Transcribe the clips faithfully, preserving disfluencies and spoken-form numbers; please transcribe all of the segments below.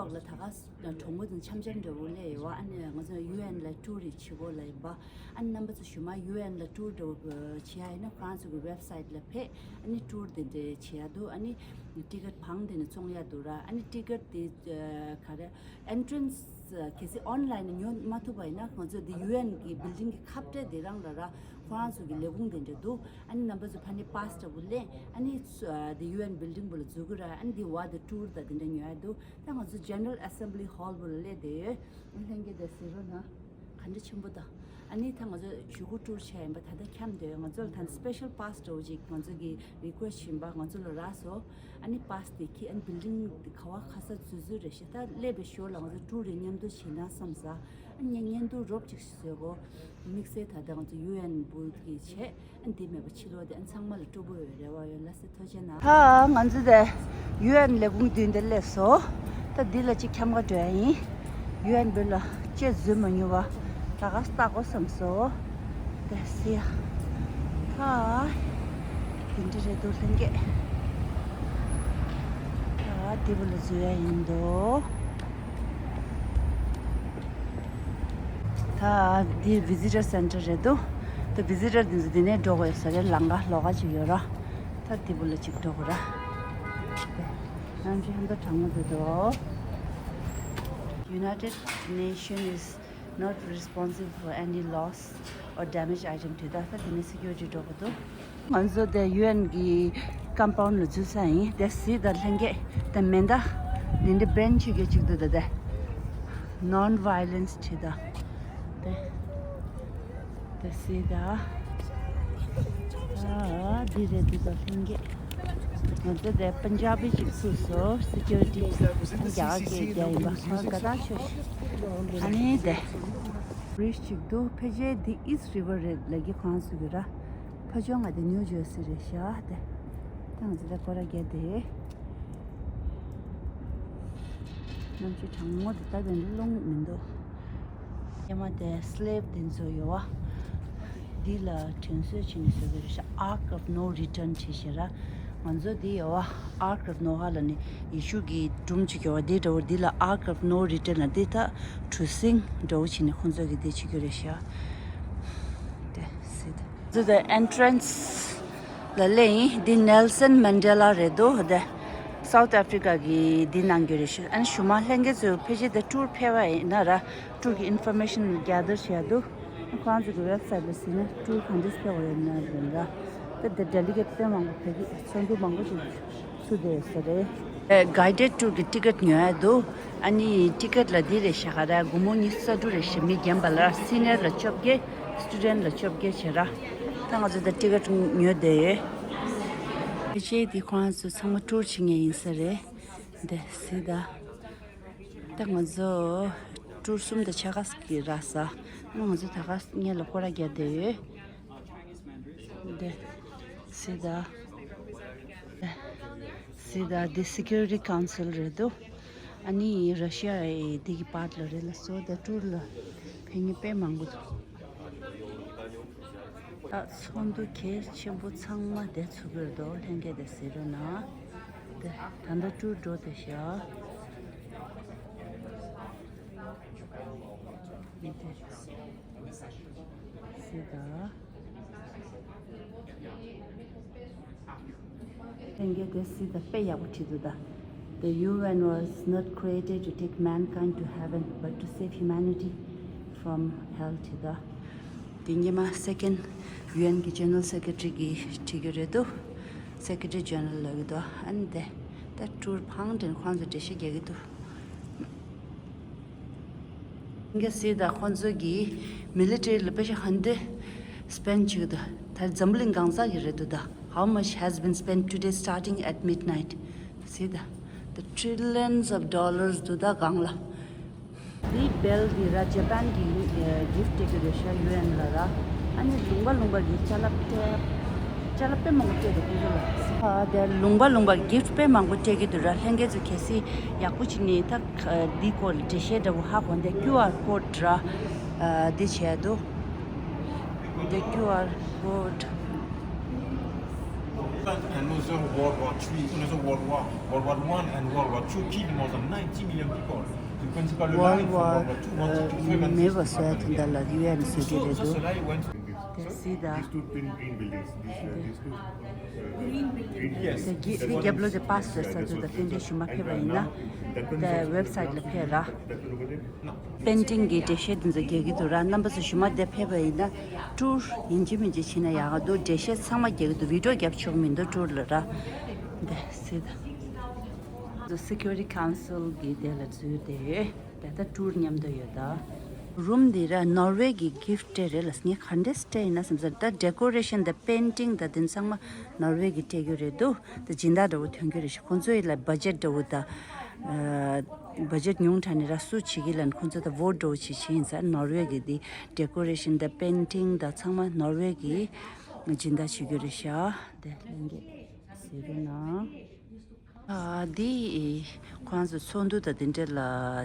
ལ་ད་ག་གྲོགས་མོ་དང་འཆམ་འཆམ་འདྲ་བོ་སླེབས་ཡོད་པ། ཨ་ནི་ང་ཚོ་ཡུ་ཨེན་ལ་ཊུར་རེ་བྱེད་དགོས་ལབ་ཡིན་པ། ཨ་ནི་རྣམ་པ་ཚོ་གཞུག་མ་ཡུ་ཨེན་ལ་ཊུར་འདྲ་བོ་བྱེད་ཡ་ཡིན་ན་ཁོ་རང་ཚོ་གི་ཝེབ་སའིཊ་ལ་ཕེབས། ཨ་ནི་ཊུར་དེ་འདྲ་བྱེད་ཡ་འདུག་ཨ་ནི་ཊི་ཀེཊ་བང་དེ་ནས་བཙོང་ཡ་འདུག་ར། ཨ་ནི་ཊི་ཀེཊ་དེ་ག་རེ། ཨེན་ཊི་རན་སི་གལ་སྲིད་ཨོན་ལའིན་ནས་ཉོ་མ་ཐུབ་པ་ཡིན་ན་ང་ཚོ་འདི་ཡུ་ཨེན་གི་བིལ་ཌིང་གི་ཁ་སྤྲད་དེ་རང་ལ་ར། ཁོ་རང་ཚོ་གི་ལས་ཁུངས་དེ་འདྲ་འདུག་ཨ་ནི་རྣམ་པ་ཚོ་ཕ་ནི་པཱ་སི་འདྲ་བོ་ལེན། ཨ་ནི་འདི་ཡུ་ཨེན་བིལ་ཌིང་བོ་ལ་འཛུལ་གི་ར། ཨ་ནི་འདི་བ་དེ་ཊུར་དང་དེ་འདྲ་ཉོ་ཡ་འདུག་ད་ང་ཚོ་ཇེ་ནེ་རལ་ཨེ་སེམ་བྷི་ལི་ཧོལ་བོ་ལ་སླེབས་བསྡད་ཡོད། ལྷན་རྒྱས་དེ་གཟིགས་རོགས་གནང་། ག་འདྲ་ཆེན་པོ་དང་། ཨ་ནི་ད་ང་ཚོ་གཞུག་གུ་ཊུར་བྱས་ཡིན་པ་ད་ལྟ་འཁྱམས་བསྡད་ཡོད། ང་ཚོ་ལ་ད་སི་པེ་ཤལ་པཱ་སི་འདྲ་བོ་ཅིག་ང་ཚོ་གི་རི་ཀུ་ཨེ་སི་ཊི་བྱིན་པ་ང་ཚོ་ལ་རག་སོང་། ཨ་ནི་པཱ་སི་དེ་ཁྱེར། ཨ་ནི་བིལ་ཌིང་ག་བ་ག་ས་འཛུལ་འཛུལ་རེད་ཤག་ད་སླེབས་པའི་ཞོར་ལ་ང་ཚོ་ཊུར་རེ་མཉམ་དུ་བྱེད་ན་བསམ་ས། ཨ་ནི་བརྙན་ཐུང་རོབ་ཅིག་བཟོས་གོ། དམིགས་བསལ་ད་ལྟ་ང་ཚོ་ཡུ་ཨེན་བོད་ཀྱི་བྱས། ཨ་ནི་འདི་མེད་པ་ཕྱི་ལོགས་དེ་ཨ་ནི་ཚང་མ་ལ་སྤྲོ་པོ་ཡོད་རེ་བ་ཡོད། ལགས་སེ། ཐུགས་རྗེ་གནང་། ད་ང་ཚོ་དེ་ཡུ་ཨེན་ལས་ཁུངས་མདུན་དེ་སླེབས་སོང་། ད་འདི་ལ་ཅིག་འཁྱམ་ག་འགྲོ་ཡ་ཡིན། ཡུ་ཨེན་བོད་ལ་ཅེས་འཛུལ་མ་མྱོང་བ་ད་ག་ལྟ་དགོས་བསམ་སོང་། དེ་སི་ཡ། ད་དེ་འདྲ་རེད་འདུག་ལྷན་རྒྱས། ད་འདི་བོ་ལ་འཛུལ་ཡ་ཡིན་འདུག་ད་འདི་བི་ཛི་ཊར་སེན་ཊར་རེད་འདུག་ད་བི་ཛི་ཊར་འདི་ཚོ་འདི་ནས་འགྲོ་དགོས་ཡོད་ས་རེད། ལམ་ཁ་ལོགས་ཀ་ཅིག་ཡོད་ར། ད་འདི་བོ་ལ་ཅིག་འགྲོ་དགོས་ར། ནམ་ཞིག་ཧན་ད་གྲང་མོ་འདུག་དོ། United Nation is not responsible for any loss or damage item དུས་ད་ལྟ་དེ་ནས་སི་ཀུ་རི་ཊི་འགྲོ་གི་འདུག་ང་ཚོ་དེ་ཡུ་ཨེན་གི་ཀམ་པའུན་ལ་འཛུལ་ས་ཡིན། དེ་སི་ད་ལྷན་རྒྱས་དེ་མེ་མདའ་འདི་འདྲ་འབེན་བྱེད་རྒྱུ་ཅིག་འདུག་ད་དེ་ནོན་ཝའི་ལེན་སི་བྲིས་ད། དེ་དེ་སི་ད། ཨ་འདི་རེད་འདུག་ད་ལྷན་རྒྱས། ང་ཚོ་དེ་པན་ཇ་བི་ཅིག་ཚུགས་སོ། སི་ཀུ་རི་ཊི་རྒྱ་གར་སྐད་རྒྱག་ཡིན་པ་ཁོ་དགའ་ཐག་ཆོད་ཤག་ཨ་ནི་དེ་བྷི་རི་ཇི་ཅིག་འདུག་ཕལ་ཆེར་འདི་ཨིསི་ཊི་རི་ཝར་རེད་ལབ་ཀྱི་ཁོང་ཚོ་གི་ར། ཕ་ཇོ་ང་དེ་ནིའུ་ཇར་སི་རེད་ཤག་དེ་ད་ང་ཚོ་ད་སྐོར་ར་རྒྱག་དེ། གནམ་གཤིས་གྲང་མོ་དེ་ད་དེ་འདྲ་རླུང་མི་འདུག་ཉི་མ་དེ་སི་ལེབ་དེ་ཚོ་ཡོད་བ། འདི་ལ་དྲན་གསོ་བྱས་ནས་བཟོས་པའི་རེད་ཤག Arc of No Return བྲིས་ཤག་ར། ང་ཚོ་འདི་ཡོད་བ། Arc of Noah ལ་ནི་ཡེ་ཤུ་གི་སྒྲུང་ཅིག་ཡོད་བ། འདི་འདྲ་བོ་འདི་ལ་Arc of No Return ལ་འདི་ད་གྲུ་གཟིངས་འདྲ་བོ་བྱས་ནས་ཁོང་ཚོ་གི་འདི་བྱེད་རྒྱུ་རེད་ཤག་དེ་སི་ད། འདི་ད་ཨེན་ཊི་རན་སི་ལ་སླེབས་ཡིན། འདི་ནེལ་སན་མན་ཌེ་ལ་རེད་འདུག་དེ་སའུ་ཐི་ཨ་ཕི་རི་ཀ་གི་འདི་གནང་རྒྱུ་རེད་ཤག་ཨ་ནི་གཞུག་མ་ལྷན་རྒྱས་ཚོ་ཕལ་ཆེར་དེ་ཊུར་ཕེབས་པ་ཡིན་ན་ར། ཊུར་གི་ཨིན་ཕོར་མེ་ཤན་གེ་དར་བྱས་འདུག་ཁོང་ཚོ་གི་ཝེབ་སའིཊ་ལ་གཟིགས་ན་ཊུར་ག་འདྲས་ཕེབས་པ་ཡོད་ན་རེད་འདྲ། ད་དེ་ཌེ་ལི་གེཊ་དཔེ་མང་པོ་ཕེབས་ཀྱི་ཚོགས་འདུ་མང་པོ་ཞིག་ཚུགས་བསྡད་ཡོད་ས་རེད། གའི་ཌེཌ་ཊུར་གི་ཊི་ཀེཊ་ཉོ་ཡ་འདུག་ཨ་ནི་ཊི་ཀེཊ་ལ་འདི་རེད་ཤག་ག་ར། སྒོར་མོ་ཉི་ཤུ་རྩ་དྲུག་རེད་ཤག་མི་རྒན་པ་ལ། སི་ནི་ཡར་ལ་བཅོ་བརྒྱད། སི་ཊུ་ཌེན་ཊི་ལ་བཅོ་བརྒྱད་བྱས་ར། ད་ང་ཚོ་ད་ཊི་ཀེཊ་ཉོས་བསྡད་ཡོད། ཕལ་ཆེར་འདི་ཁོང་ཚོ་ཚང་མ་ཊུར་བྱེད་མཁན་ཡིན་ས་རེད། འདི་སི་ད། ད་ང་ཚོ་ཊུར་གསུམ་དང་ཕྱེད་ཀ་ཞིག་རག་ས། ང་ཚོ་ད་ག་སྔོན་ལ་སྐོར་ར་རྒྱག་བསྡད་ཡོད། འདི་སི་ད། སི་ད་འདི་སི་ཀུ་རི་ཊི་ཀའུན་སིལ་རེད་འདུག་ཨ་ནི་ར་ཤི་ཡའི་འདི་གི་པཱརཊ་ལ་རེད་ལ་སོ། ད་ཊུར་ལ་ཕེབས་མཁན་དཔེ་མང་པོ་འདུག་ད་ཚོགས་འདུ་གལ་ཆེན་པོ་ཚང་མ་དེ་ཚུགས་ཀྱི་རེད་འདུག་ལྷན་རྒྱས་དེ་གཟིགས་རོགས་གནང་། དེ་ད་ལྟ་ཊུར་འགྲོ་བསྡད་ཤག་འདི་དེ་སི་ད། ལྷན་རྒྱས་དེ་སི་ད་དཔེ་ཡག་པོ་བྲིས་འདུག་ད། The U N was not created to take mankind to heaven, but to save humanity from hell བྲིས་འདུག་དེ་ཉི་མ་སེ་ཀེན་ཌི་ཡུ་ཨེན་གྱི་ཇེ་ནེ་རལ་སེ་ཀེ་ཊི་རི་གིས་བྲིས་ཀྱི་རེད་འདུག་སེ་ཀེ་ཊི་རི་ཇེ་ནེ་རལ་ལབ་ཀྱི་འདུག་ཨ་ནི་དེ་ད་ཊུར་ཕང་དྲན་ཁོང་ཚོ་འགྲེལ་བཤད་རྒྱག་གི་འདུག་ལྷན་རྒྱས་སི་ད་ཁོང་ཚོ་གིས་མི་ལི་ཊ་རི་ལ་པེ་ཤ་ག་འདྲ་སི་པེན་ཌི་བྱེད་ཀྱི་འདུག་ད་འཛམ་བུ་གླིང་གང་ས་གི་རེད་འདུག་ད། How much has been spent today starting at midnight? སི་ད། The trillions of dollars འདུག་ད་གང་ལ། འདི་བེལ་འདི་ར་ཇ་པན་གྱིས་གིཕ་ཊི་སྤྲད་ཀྱི་རེད་ཤག་ཡུ་ཨེན་ལ་ར། ཨ་ནི་ལུང་པ་ལུང་པ་གི་ཅ་ལག་སྤྲད། ཅ་ལག་དཔེ་མང་པོ་སྤྲད་འདུག་ཁོང་ཚོ་ལ། ཨ་དེ་ལུང་པ་ལུང་པ་གིཕ་ཊི་དཔེ་མང་པོ་སྤྲད་ཀྱི་འདུག་ར། ལྷན་རྒྱས་ཚོ་གལ་སྲིད་ཡག་པོ་བྱས་ནས་ད་འདི་སྐོར་ལ་འགྲེལ་བཤད་འདྲ་བོ་ཧ་གོ་འདི་ཀིའུ་ཨར་ཀོཌ་ར། འདི་བྱས་འདུག་འདི་ཀིའུ་ཨར་ཀོཌ། Another World War Three, another World War, World War One and World War Two killed more than ninety million people. The principal World War མེད་པ་བཟོ་ཡ་དེ་འདྲ་ལ་ཡུ་ཨེན་ཟེར་གྱི་རེད་འདུག་དེ་སི་ད། དེ་གི་དེ་རྒྱབ་ལོགས་དེ་པཱ་སི་ཟེར་ས་དེ་དང་དེ་འདྲའི་ཞུ་མ་ཕེབས་པ་ཡིན་ན། དེ་ཝེབ་སའིཊ་ལ་ཕེབས་ར། པེན་ཊིང་གི་འགྲེལ་བཤད་དེ་ཚོ་རྒྱག་གི་འདུག་ར། རྣམ་པ་ཚོ་ཞུ་མ་དེ་ཕེབས་པ་ཡིན་ན་ཊུར་ཡིན་གཅིག་མིན་གཅིག་བྱེད་ན་ཡག་ག་འདུག་འགྲེལ་བཤད་ཚང་མ་རྒྱག་གི་འདུག་བི་ཌི་ཡོ་རྒྱབ་ཆོག་མི་འདུག་ཊུར་ལ་ར། དེ་སི་ད། Security Council གི་དེ་ལ་འཛུལ་ཏེ་ད་ལྟ་ཊུར་མཉམ་དུ་ཡོད་ད། རུམ་འདི་ར་ནོར་ཝེ་གི་གིཕ་ཊི་རེད་ལ། ངས་ག་འདྲས་སྤྲད་ཡིན་ན་བསམ་ས། ད་ཌེ་ཀོ་རེ་ཤན་དང་པེན་ཊིང་དང་དེ་ཚང་མ་ནོར་ཝེ་གི་སྤྲད་རྒྱུ་རེད་འདུག་ད་སྦྱིན་བདག་འདྲ་བོ་ཐོན་རྒྱུ་རེད་ཤག་ཁོང་ཚོ་ཡི་ལ་བ་ཇེཊ་འདྲ་བོ་ད། བ་ཇེཊ་ཉུང་དྲགས་ནས་ར་སུ་བྱེད་ཀྱི་ལ་ཁོང་ཚོ་ད་བོ་ཊི་འདྲ་བོ་ཅིག་བྱེད་ཡིན་ས། ནོར་ཝེ་གི་དེ་ཌེ་ཀོ་རེ་ཤན་དང་པེན་ཊིང་དང་ཚང་མ་ནོར་ཝེ་གི་སྦྱིན་བདག་བྱེད་རྒྱུ་རེད་ཤག་དེ་ལྷན་རྒྱས་ཟེར་རོ་ན། ཨ། འདི་ཁོང་ཚོ་ཚོགས་འདུ་དང་འདི་འདྲ་ལ་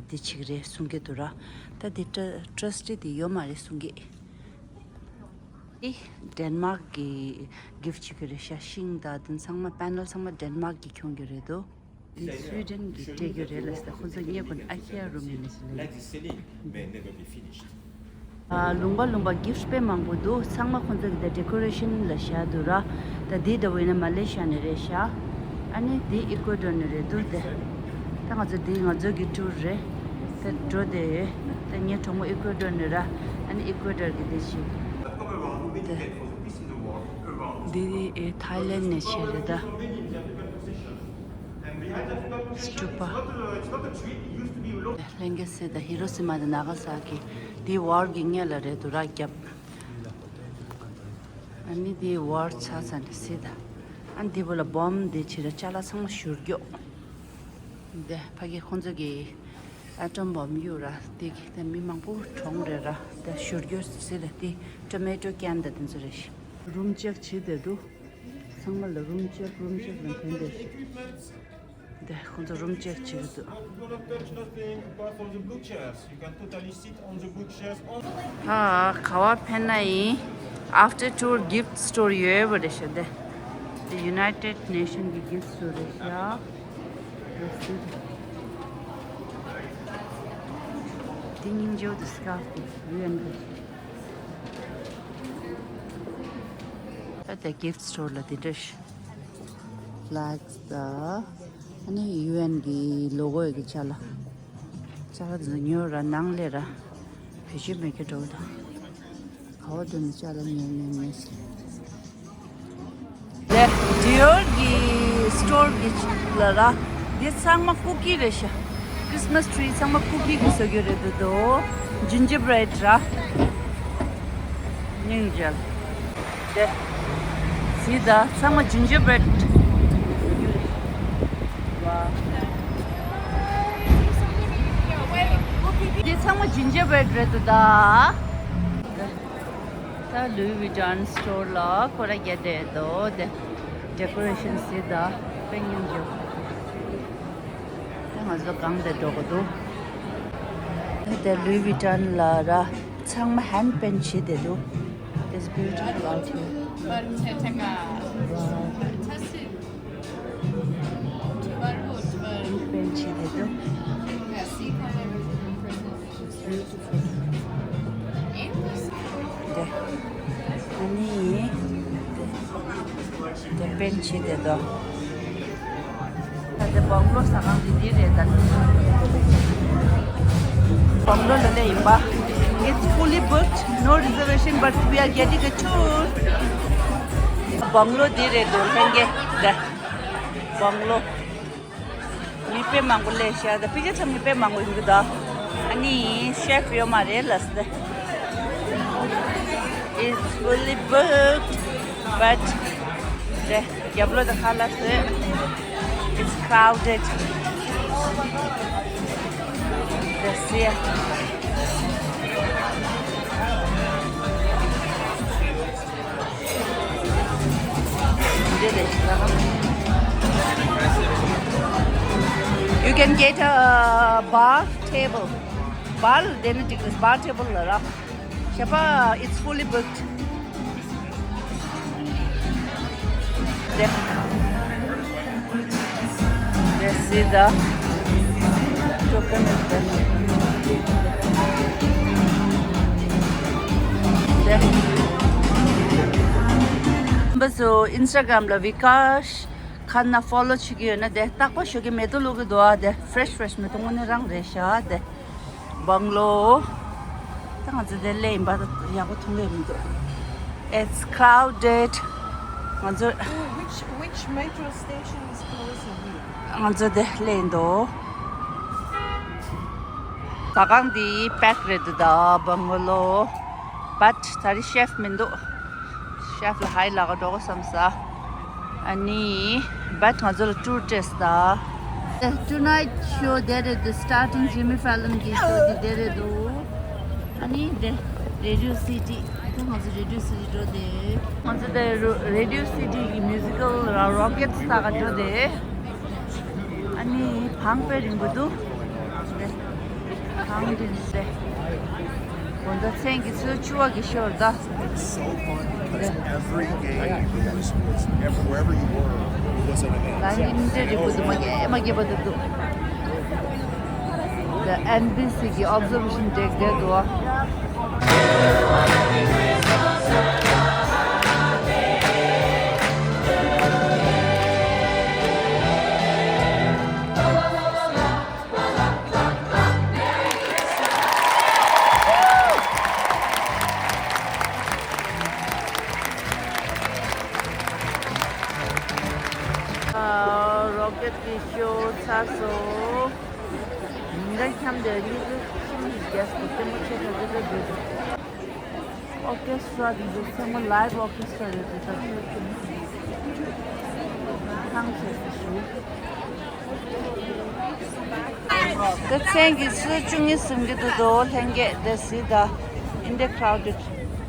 འདི་བྱེད་ཀྱི་རེད་གསུང་གི་འདུག་ར། ད་འདི་ཊ་ཊ་ར་སི་ཊི་འདི་ཡོད་མ་རེད་གསུང་གི། འདི་ཌེན་མཱག་གི་གིཕ་ཊི་བྱེད་ཀྱི་རེད་ཤག་ཤིང་དང་འདི་ཚང་མ་པེ་ནལ་ཚང་མ་ཌེན་མཱག་གི་ཁྱོང་གི་རེད་འདུག་འདི་སུའི་ཌེན་གི་སྤྲད་རྒྱུ་རེད་ལ་ཟེར། ཁོང་ཚོ་ཉེ་གོན་ཨ་ཁེ་ཡ་རུམ་ཡིན་ནི་ཟེར་ལ། ཨ། ལུང་པ་ལུང་པ་གིཕ་ཊི་དཔེ་མང་པོ་འདུག་ཚང་མ་ཁོང་ཚོ་གི་ད་ཌེ་ཀོ་རེ་ཤན་ལ་བཞག་འདུག་ར། ད་འདི་འདྲ་བོ་ཡིན་ན་མ་ལེ་ཤ་ནས་རེད་ཤག་ཨ་ནི་འདི་ཨི་ཀོ་ཌོར་ནས་རེད་འདུག་དེ། ད་ང་ཚོ་འདི་ང་ཚོ་གི་ཊུར་རེད། ད་འགྲོ་དེ་ཡོད། ད་ངའི་གྲོགས་མོ་ཨི་ཀོ་ཌོར་ནས་ར། ཨ་ནི་ཨི་ཀོ་ཌོར་གི་འདི་བྱེད། དེ་འདི་ཨེ་ཐའི་ལེན་ནས་བྱས་རེད་ད། སི་ཊུ་པ། ལྷན་རྒྱས་སྲིད་ད་ཧི་རོ་སི་མ་དང་ན་ག་ས་ཀི་འདི་ཝར་གི་སྔོན་ལ་རེད་འདུག་ར་རྒྱབ། ཨ་ནི་འདི་ཝར་ཆགས་ཚར་ནས་སྲིད་ད། ཨ་འདི་བོ་ལ་བོམ་འདི་བྱེད་ར་ཅ་ལག་ཚང་མ་བཞུར་རྒྱུ། འདི་ཕ་གི་ཁོང་ཚོ་གི་ཨ་ཊོམ་བོམ་གཡུག་ར་འདི་གི་ད་མི་མང་པོ་གྲོངས་རེད་ར། ད་བཞུར་རྒྱུ་སྲིད་ད། འདི་ཊོ་མེ་ཊོ་ཀེན་ད་འདི་ཚོ་རེད། རུམ་ཅེག་བྱེད་བསྡད་འདུག་ཚང་མ་ལ་རུམ་ཅེག་རུམ་ཅེག་ལ་ཕན་བསྡད། འདི་ཁོང་ཚོ་རུམ་ཅེག་བྱེད་ཀྱི་འདུག Don't touch nothing apart from the blue chairs. You can totally sit on the blue chairs. ཨ། ག་བ་ཕེབས་ན་ཡིན། After tour gift store ཡོད་པ་རེད་ཤག་འདི། འདི་United Nation གི་gift store རེད་ཤག་འདི་སྙིང་རྗེ་པོ་འདུག་སི་ཀར་ཕི་འདི་ཡུ་ཨེན་གི། ད་ལྟ་gift store ལ་དེ་འདྲ་ཞིག་flags དང་ཨ་ནི་ཡུ་ཨེན་གི་ལོ་གོ་ཡི་གི་ཅ་ལག་ཅ་ལག་དེ་ཚོ་ཉོ་ར་ནང་ལས་ར་བེད་སྤྱོད་མེད་མཁན་འདྲ་བོ་དང་། ག་བ་འདུག་ནི་ཅ་ལག་ཉོ་ཉོ་ཉོ་ཟེར། ལས་Dior གི་store གི་ལ་ར། འདི་ཚང་མ་ཀུ་ཀི་རེད་ཤག Christmas tree ཚང་མ་ཀུ་ཀི་གི་བཟོ་རྒྱུ་རེད་འདུག་དོ། ginger bread ར། སྙིང་རྗེ། དེ། སི་ད་ཚང་མ་ginger bread། འདི་ཚང་མ་ginger bread རེད་འདུག་ད། ད་Louis Vuitton store ལ་ཁོ་ར་རྒྱ་དེ་དོ་དེ། decoration སི་ད་དཔེ་སྙིང་རྗེ། ད་ང་ཚོ་གང་དེ་འགྲོ་གི་འདུག་ད་Louis Vuitton ལ་ར་ཚང་མ་hand paint བྱས་བསྡད་འདུག It's beautiful out here. Wow. Hand paint བྱས་བསྡད་འདུག Beautiful. འདི། ཨ་ནི། འདི་པེན་ཆེ་དེ་དོ། ད་འདི་བང་ལོ་ཟ་ཁང་འདི་འདི་རེད་ད། བང་ལོ་ལ་ལས་ཡིན་པ། It's fully booked, no reservation, but we are getting a tour. བང་ལོ་འདི་རེད་དོ་ལྷན་རྒྱས་འདི། བང་ལོ། མི་དཔེ་མང་པོ་སླེབས་ཤག་ད་ཕི་ཅི་ཚང་མི་དཔེ་མང་པོ་ཡོང་གི་འདུག་ཨ་ནི་ཤེཕ་ཡོད་མ་རེད་ལབ་སྟེ། It's fully booked, but the རྒྱབ་ལོགས་དང་ཁ་ལག་ཟེར། It's crowded. That's it. You can get a bar table. Bar ལ་བསྡད་ན་འགྲིག་རེད། Bar table ལ་ར། ཞེས་པ། It's fully booked. That's it, uh, coconut. བུ་ཚོ་Instagram་ལ་Vikash Khanna follow་བྱེད་ཀྱི་ཡོད་ན་དེ་རྟག་པར་ཞོགས་ཀས་མེ་ཏོག་བླུག་གི་འདུག་ཨ། དེ་fresh fresh་མེ་ཏོག་དངོས་གནས་རང་རེད་ཤག་དེ། བང་ལོ། ད་ང་ཚོ་དེ་སླེབས་ཡིན་པ་ད་ཡག་པོ་མཐོང་གི་མི་འདུག It's crowded. ང་ཚོ། Oh, which, which metro station is closer here? ང་ཚོ་དེ་སླེབས་ཡིན་འདུག་ཟ་ཁང་འདི་pack་རེད་འདུག་ད་བང་ལོ། But་ད་རེས་chef་མི་འདུག Chef་ལ་ཧའི་ལབ་ག་འགྲོ་དགོས་བསམ་ས། ཨ་ནི་but་ང་ཚོ་ལ་tour་སྤྲད་ད། Tonight show་དེ་རེད་འདུག Starting Jimmy Fallon་གི་show་འདི་དེ་རེད་འདུག་ཨ་ནི་དེ་Radio City། ད་ང་ཚོ་Radio City་འགྲོ་དེ། ང་ཚོ་དེ་Radio City་གི་musical་ར་Rockets་ལྟ་ག་འགྲོ་དེ། ཨ་ནི་བང་དཔེ་རིང་པོ་འདུག་དེ། བང་དེ་ནི་དེ། དགོང་དག་མཚན་གྱི་ཚོད་བཅུ་པ་གི་ཤོར་ད། It's so fun because every game was, was every, wherever you were, it was an event. ད་ནི་མི་འདྲ་རིག་པོ་འདུག་མ་སྐྱེས་མ་སྐྱེས་པ་འདུག The N B C་གི་observation deck་དེ་འདུག Rocket་གི་show་ཚར་སོང་། འདི་འཁྱམས་དེ་གཉིས་ཀྱི་ཁྱིམ་གྱི་རྒྱབ་ཏུ་ལྟད་མོ་ཆེ་ཁ་ཅིག་ལ་འདུག Orchestra་འདི་ཚང་མ་live orchestra་རེད་འདུག་ད་ཁང་ཆེ་སུ་ཞུ། ད་མཚན་གྱི་ཚོད་བཅུ་གཉིས་ཟིན་གྱི་འདུག་དོ། ལྷན་རྒྱས་དེ་གཟིགས་ད། In the crowded.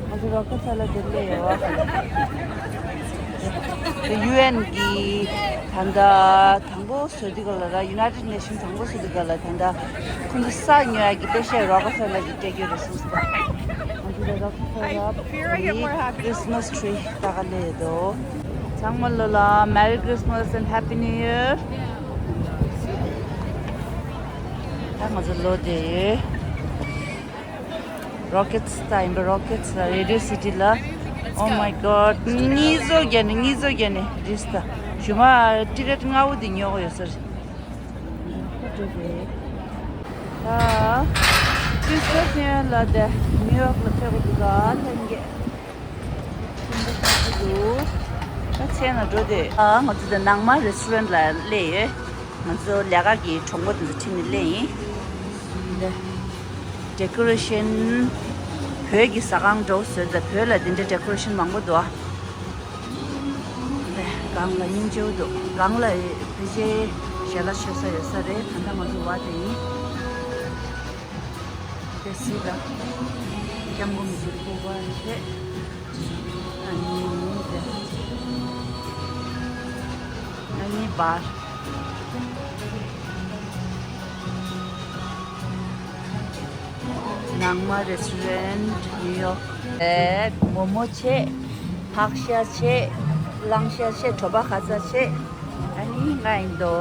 ང་ཚོ་རོ་ཀེ་ཚ་ལ་དེ་སླེབས་ཡོད་བ། དེ་ཡུ་ཨེན་གི་ད་ལྟ་དང་པོ་བཟོ་དུས་ག་ལ་ར། United Nation་དང་པོ་བཟོ་དུས་ག་ལ་ད་ལྟ་ཁོང་ཚོ་ས་ཉོ་ཡ་གི་དཔེ་བཤད་རོ་ཀེ་ཚ་ལ་གི་སྤྲད་རྒྱུ་རེད་གསུངས་སོང་། ང་ཚོ་རོ་ཀེ་ཚ་ལ་གི་Christmas tree་ལྟ་ག་སླེབས་ཡོད་དོ། ཚང་མ་ལོ་ལ་Merry Christmas and Happy New Year། ད་ང་ཚོ་ལོ་དེ་Rockets་ལྟ་ཡིན་པ། Rockets་ལ་Radio City་ལ། Oh my God། གཉིས་བཟོ་རྒྱ་ནི་གཉིས་བཟོ་རྒྱ་ནི་རིས་ད། ཞུ་མ་ཊི་ཀེ་ཊི་ལྔ་བོ་དེ་ཉོ་གི་ཡོད་ས་རེད། ད་Christmas་ཉིན་ལ་དེ་New York་ལ་ཕེབས་དགོས་འདུག་ག་ལྷན་རྒྱས། འདུག་ད་མཚན་ལ་འགྲོ་དེ། ཨ། ང་ཚོ་དེ་ནང་མ་Restaurant་ལ་སླེབས་ཡོད། ང་ཚོ་ལས་ཀ་གི་གྲོགས་པོ་དེ་ཚོ་ཁྲིད་ནས་སླེབས་ཡིན། འདི་Decoration། བོད་ཀྱི་ཟ་ཁང་འདྲ་བོ་བཟོས་ད། བོད་ལ་འདི་འདྲ་Decoration་མང་པོ་འདུག་ཨ། འདི་སྒང་ལ་སྙིང་རྗེ་པོ་འདུག་སྒང་ལ་ཕལ་ཆེར་ཞལ་ལག་མཆོད་ས་ཡོད་ས་རེད། ད་ལྟ་ང་ཚོ་བ་དེ་ཡིན། དེ་སི་ད་སྐྱབས་མགོན་གྱི་སྐུ་པར་བྱས། ཨ་ནི་དེ། ཨ་ནི་བར། ནང་མ་Restaurant New York། ཨེ། མོག་མོག་བྱས། ཕག་ཤ་བྱས། གླང་ཤ་བྱས། གྲོ་པ་ཁ་ཚ་བྱས། ཨ་ནི་ང་ཡིན་དོ།